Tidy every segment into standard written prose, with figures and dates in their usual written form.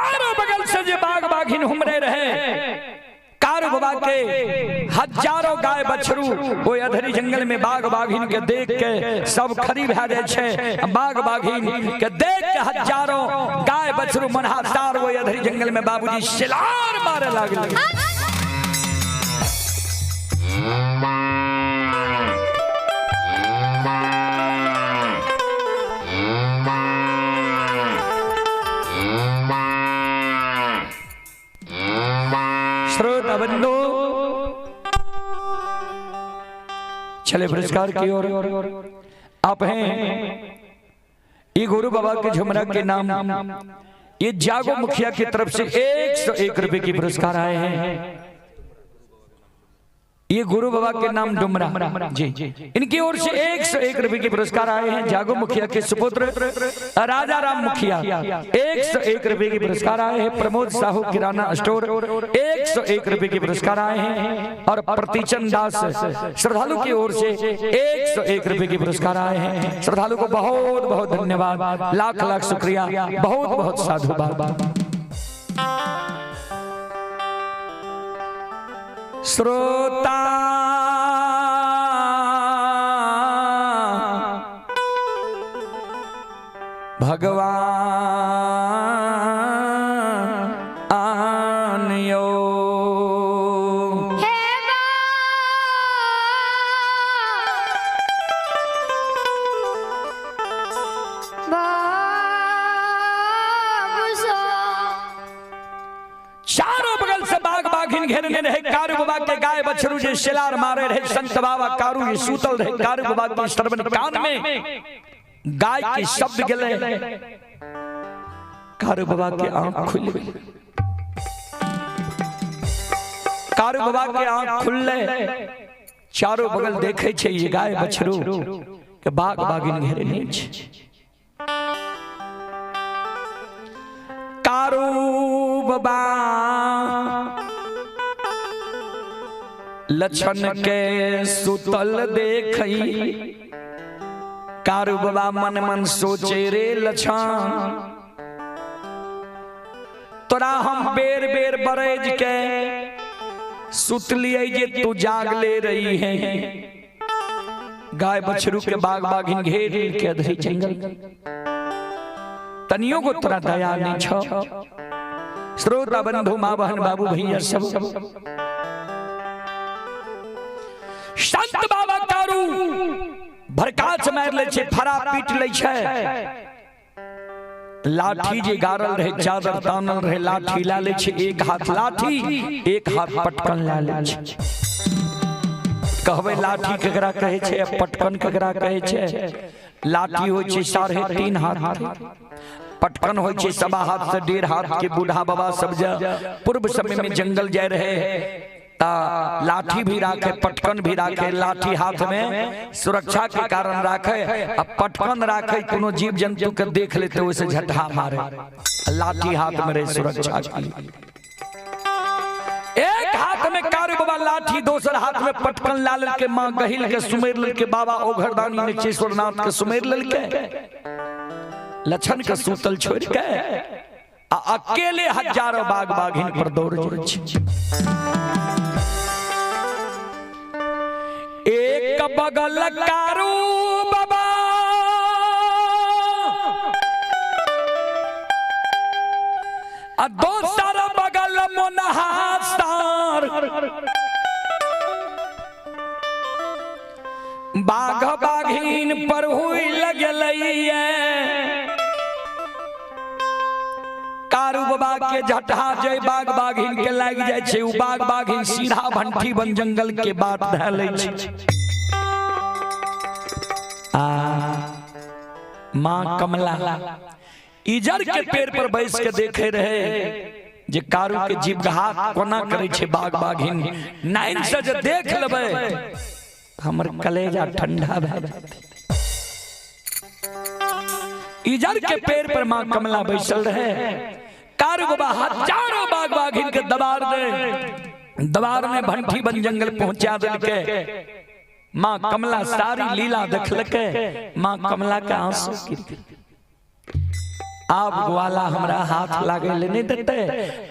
चारों बगल से जे बाघ बाघिन हुमरे रहे, कारू बाबा के हजारों गाय बछरू वो अधरी जंगल में बाघ बाघिन के देख के सब खड़ी भए जाय छै। बाघ बाघिन के देख के हजारों गाय बछरू मनहासार वो अधरी जंगल में बाबूजी सिलार मारे लागल। श्रोता बंधु चले पुरस्कार की ओर आप हैं। ये गुरु बाबा के झुमरा के नाम ये जागो मुखिया की तरफ से 101 रुपए की पुरस्कार आए हैं। ये गुरु बाबा के नाम डुमरा जी, इनकी ओर से 101 रुपए के पुरस्कार आए हैं। जागो मुखिया के सुपुत्र राजा राम मुखिया 101 रुपए के पुरस्कार आए हैं। प्रमोद साहू किराना स्टोर 101 रुपए के पुरस्कार आए हैं। और प्रतिचंद दास श्रद्धालु की ओर से 101 रुपए के पुरस्कार आए हैं। श्रद्धालु को बहुत बहुत धन्यवाद, लाख लाख शुक्रिया, बहुत बहुत साधुवाद। श्रोता भगवान आनियो हे चारों बगल से बाघ बाघिन घेरने रहे, कारू बाबा के गाय बछरू जे शिलार मारे रहे, संत बाबा कारू ये सूतल रहे, कारू बाबा के श्रवण कान में गाय के शब्द गले, कारू बाबा के आंख खुल गई, कारू बाबा के आंख खुलले, चारों बगल देखे छे ये गाय बछरू के बाघ बाघिन घेरने छे। कारू बाबा लक्षण के सुतल देखई, कारू बाबा मन मन सोचे रे लक्षण तोरा हम बेर बेर बरेज के सुतलिए जे तू जाग ले रही है। गाय बछरू के बाघ बाघिन घेर के अधरी जंगल तनियों को तोरा दया नहीं छो। श्रोता बंधु माँ बहन बाबू भैया सब संत बाबा कारू भरकाच मार ले छे, फरा पीट ले छे, लाठी जे गारल रहे, चादर तानल रहे, लाठी ला ले छे, एक हाथ लाठी एक हाथ पटकन ला ले छे। कहबे लाठी केकरा कहे छे, पटकन केकरा कहे छे? लाठी होय छे 3.5 हाथ, पटकन होय छे 1.25 हाथ से 1.5 हाथ के। बूढ़ा बाबा सब पूर्व समय में जंगल जाए रहे ता लाठी भी राखे पटकन भी राखे। लाठी हाथ में सुरक्षा के कारण राखे, अब पटकन राखे कोनो जीव जंतु के देख लेते उसे झटहा मारे। लाठी हाथ में रहे सुरक्षा के लिए। एक हाथ में कारू बाबा लाठी, दोसर हाथ में पटकन लाल के मां गहिल के सुमेर लल के बाबा ओघरदानी ने चेश्वरनाथ के सुमेर लल के लक्षण के सूतल छोड़ के आ अकेले हजारों बाघ बाघिन पर दौड़ जाइ। एक बगल कारू बाबा आ दोसर बगल मोनहासार, बाघ बाघिन पर हुई लगलैये। कारू बाबा के झटहा जे बाघ बाघिन के लाग जाय छै, उ बाघ बाघिन सीधा भंठी बन जंगल के बाट धऽ लै छै। आ मां कमला इजर के पेड़ पर बैस के देखे रहे जे कारू के जीव घात कोना करे छै बाघ बाघिन। नाइन से जे देख लेबै हमर कलेजा ठंडा भए जात। इजर के पेड़ पर मां कमला बैसल रहे, कारू बाबा हजारों बाघ बाघिन के दबार दे, दबार में भंठी बन जंगल पहुंचा देलके। मां कमला सारी लीला देखलके, मां कमला के आंसू गिर गेल। आब ग्वाला हमरा हाथ लागे ले नहीं देते,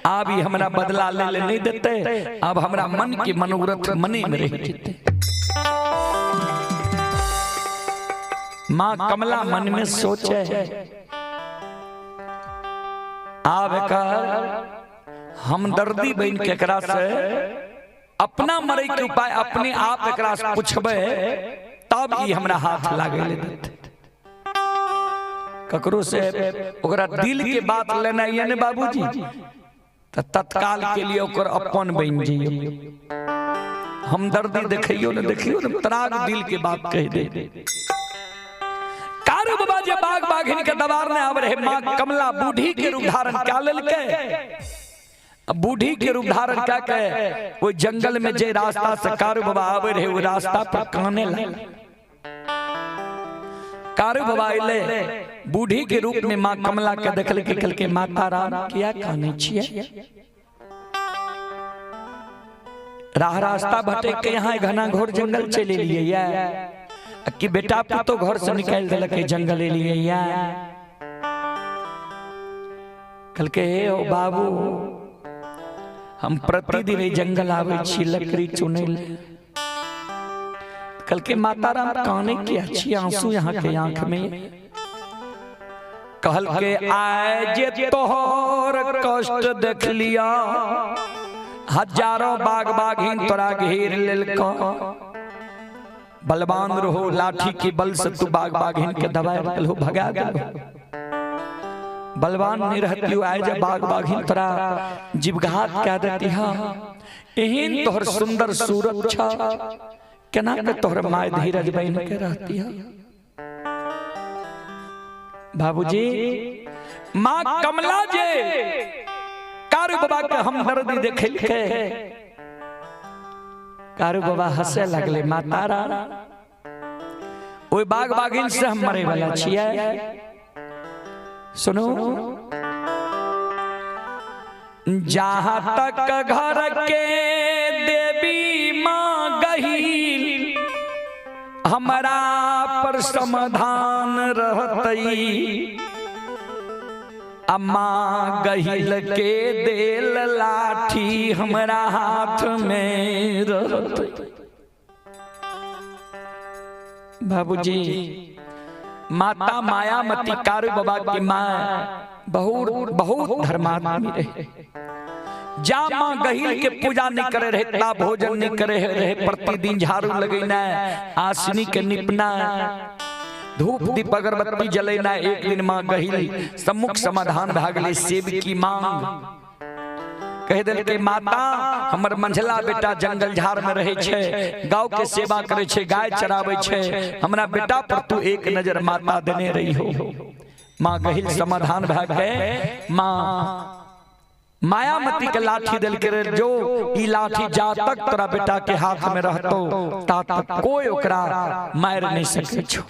आब ई हमरा बदला ले ले नहीं देते, आब हमरा मन के मनोरथ मने में रह जेते। माँ कमला मन में सोचे आब एकर हमदर्दी बन के एकरा से अपना मरे के उपाय अपने आप एकरा से पूछबे तब ई हमरा हाथ लागे ले देते। ककरो से ओकरा दिल के बात लेना ये ने बाबूजी तो तत्काल के लिए ओकर अपन बन जइयो, हमदर्दी देखियो ने देखियो ने तराग दिल के बात कह दे। कारू बाबा जे बाघ बाघिन के दबार ने आवे रहे, मां कमला बूढ़ी के रूप धारण क्या लेलके, बूढ़ी के रूप धारण क्या के वो जंगल में जे रास्ता से कारू बाबा आवे रहे वो रास्ता पर काने लगे। कारू बाबा अइले बूढ़ी के रूप में मां कमला के देखल के कहल के माता राम किया काने छिए, राह रास्ता भटक के यहाँ घना घोर जंगल चले लिए या कि बेटा पुतो घर से निकाल दिलक जंगल एलिए या। कहल के हे ओ बाबू हम प्रतिदिन जंगल आवे छी लकड़ी चुनै ले। कल के माता राम काने किया छी आंसू यहाँ के आंख में। कहल के आए जे तोहर कष्ट देख लिया, हजारों बाघ बाघिन तोरा घेर लेलको, बलवान रहो लाठी के बल से तू बाघ बाघिन के दबाए देलहो भगा देलहो, बलवान नहीं रहती आए जब बाघ बाघिन तोरा जीवघात कह देती। हाँ एहन तोहर सुंदर सूरत छ केना के तोहर my धीरज बन के रहती है। बाबूजी माँ कमला जे कारू बाबा के हमदर्दी देखल के कारू बाबा हंसे लगले, माता राम ओई बाघ बाघिन से हम मरे वाला छियै। सुनो जहाँ तक घर के देवी माँ गहील हमारा पर समाधान रहतई, अम्मा गहिल के देल लाठी हमरा हाथ में रहतई। बाबूजी माता मायामती कारू बाबा की माँ बहुत बहुत धर्मात्मी रहे। जा माँ गहिल के पूजा नहीं करे रहे ता भोजन नहीं करे रहे, प्रतिदिन झाड़ू लगेना, आसनी के निपना, धूप दीप अगरबत्ती जलेना। एक दिन माँ गहिल सम्मुख समाधान भा गेलै सेब की मांग। कह दिल के माता हमर मंझला बेटा जंगल झाड़ में रहे छे, गाँव के सेवा करे छे, गाय चरावे छे, हमरा बेटा पर तू एक नजर माता देने रही हो। माँ गहिल समाधान भा गए। माँ मायामती के लाठी दिल के जो ई लाठी जा तक तोरा बेटा के हाथ में रहतो ता तक कोई ओकरा मार नहीं सके छो।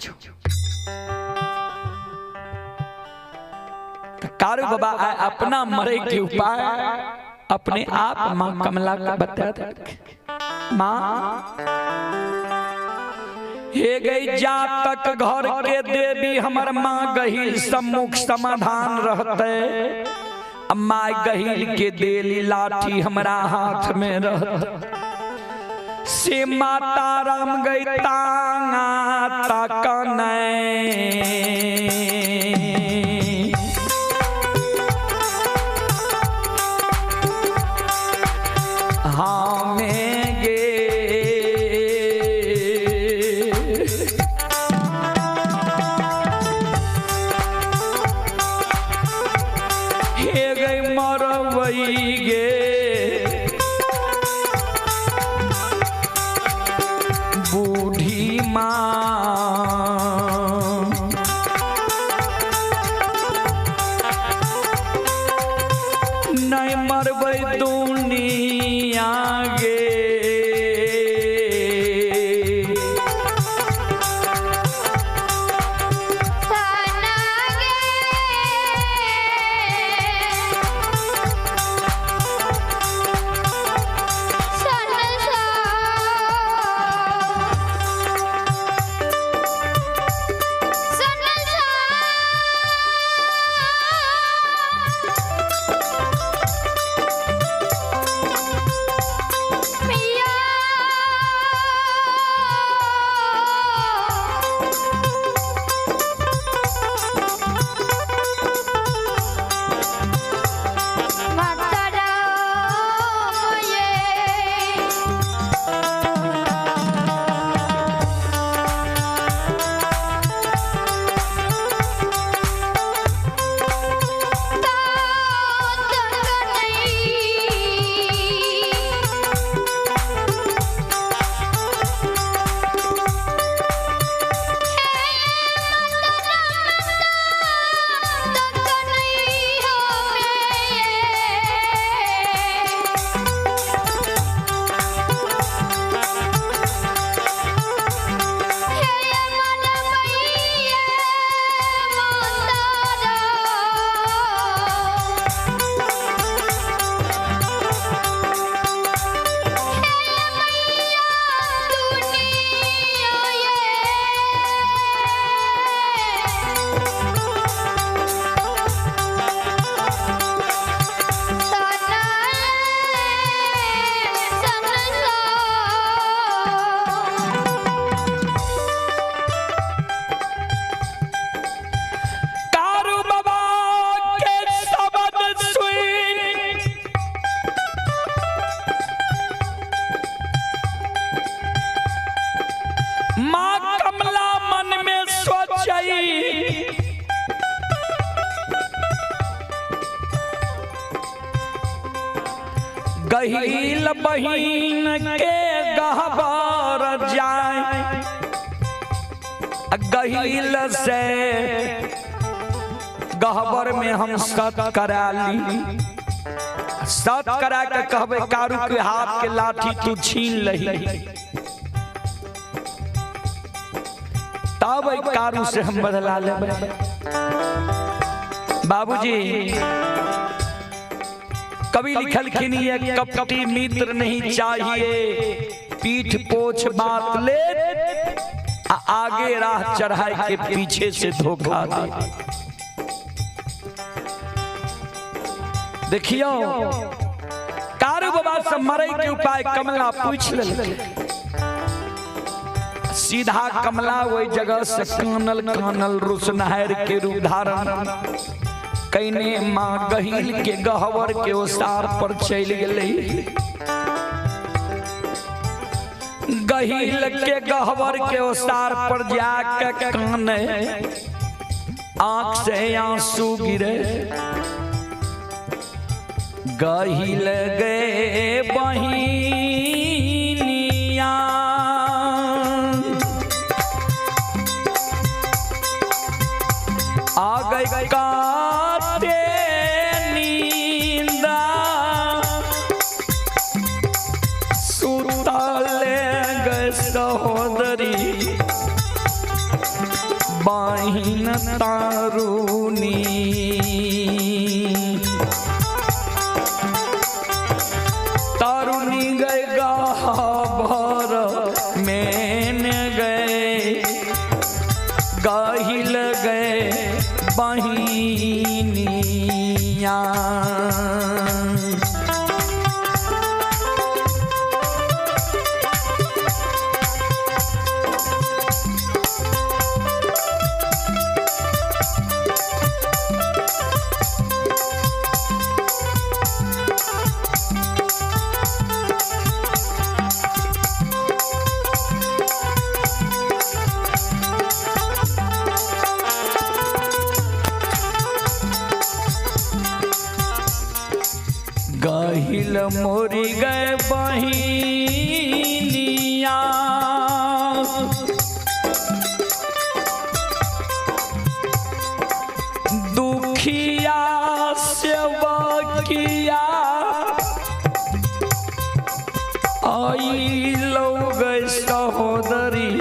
कारू बाबा अपना मरे के उपाय अपने आप माँ कमला के बता दे। माँ हे गई जा तक घर के देवी हमर माँ गहिल सम्मुख समाधान रहते, अम्मा गहिल के देली लाठी हमरा हाथ में रहते, से माता राम गई तांगा तकनै हाँ गे हे गई मरवई गे बूढ़ी माँ नहीं मरबै दुनिया गे। सन सा कारू बाबा के शब्द सुन माँ कमला मन में सोचई, गहील बहिन के गहबर जाए, गहील से गहबर में हम सत करा ली। सत करा के कहबे कारू के हाथ के लाठी तू छीन लही, तब एहि कारू से हम बदला लेबै। बाबूजी कवि लिखलखिन ये कपटी मित्र नहीं चाहिए, पीठ पोछ बात ले आ आगे राह चढ़ाए के पीछे से धोखा दे। देखियो कारू बाबा से मरे के उपाय कमला पूछ लेलकै। सीधा कमला वही जगह से कानल कानल रुसनहर के रूप धारण कैने माँ गहील के गहवर के ओसार पर चल गेलै। गहील के गहवर के ओसार पर जाके काने, आंख से आंसू गिरे। गहील गए बहिनिया आ गई काते नींदा, सुतले गए सहोदरी बहिन तारुनी। तारुनी गए गहबर मेन गए गहिल गए बहिनिया। गहिल मोरी गए बहिनिया, दुखिया सेवकिया आई लोग सहोदरी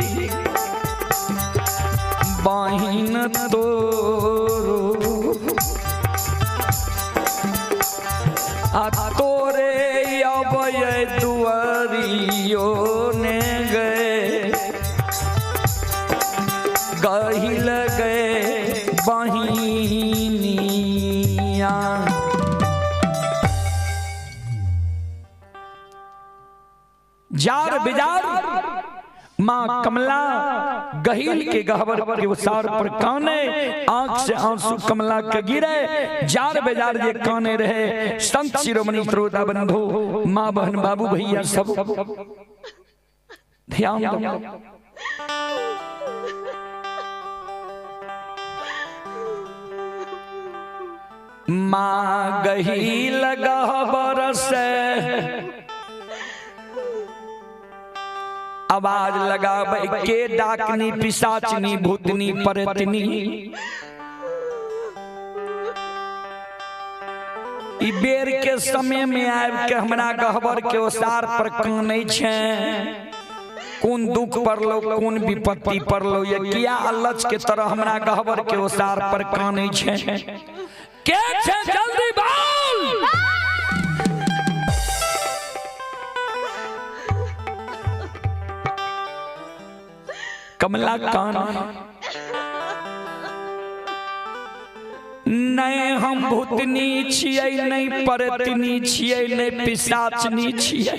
बहिन तोरो। आ तोरे अब ये दुआरियो ने गए गहिल गए बहिनिया। जार बिजार माँ कमला गहील के गहबर के उसार पर काने, आंख से आंसू कमला के गिरे, जार बेजार जे काने रहे। संत शिरोमणि श्रोता बंधु, माँ बहन बाबू भैया सब ध्यान दो। माँ गहील गहबर से आवाज लगावे के डाकनी पिशाचनी भूतनी परतनी, ई बेर के समय में आबि के हमरा गहबर के ओसार पर कानै छै। कोन दुख पड़लो, कोन विपत्ति पड़लो, ये किया अलच के तरह हमरा गहबर के ओसार पर कानै छै। के छै जल्दी बोल। कमला कान नहीं, हम भूतनी छियै, नहीं परतनी छियै, नहीं पिशाचनी छियै,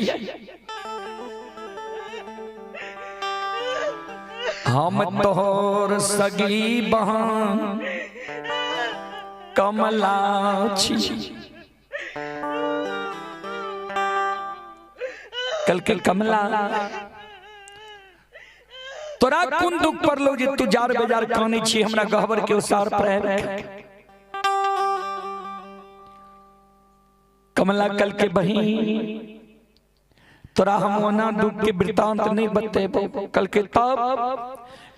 हम तोहर सगी बहन कमला छी। कल के कमला तोरा कोन दुख पड़लो जे तू जार बेजार कानै छी हमरा गहबर के ओसार पर आबि के? कमला कल के बहिन तोरा हम ओना दुख के वृत्तांत नहीं बतेबो। कल के तब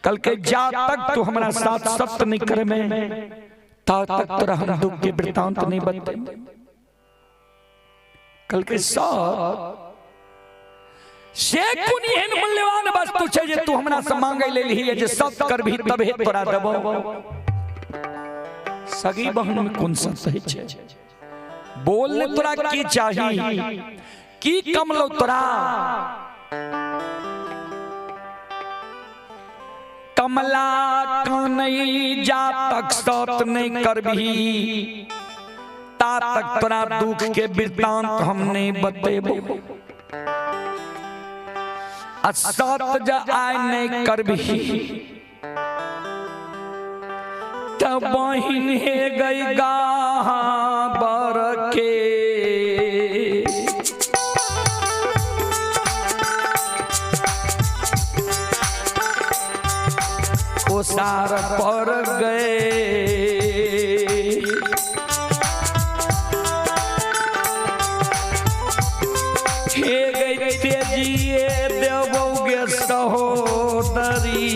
कल के जा तक तू हमरा साथ सत्य नहीं करबे ता तक तोरा हम दुख के वृत्तांत नहीं बतेबो। कल के साथ से कोन एहन मूल्यवान वस्तु छै जे तू हमरा से मांगै लेलही जे सत्य करबही तबे तोरा देबो। सगी बहन में कोन सत्य होइ छै? बोल ने तोरा की चाही, की कमलो तोरा? कमला कानै जा तक सत नहीं करबही ता तक तोरा दुख के वृत्तांत हम नहीं बतेबो। आ सत ज आय नहीं करबही त बहिन हे गई गाबर के। ओसार पर गए हे गई तेजिए देवोगे सहोदरी,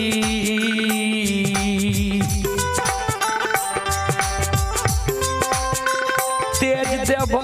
तेज देवो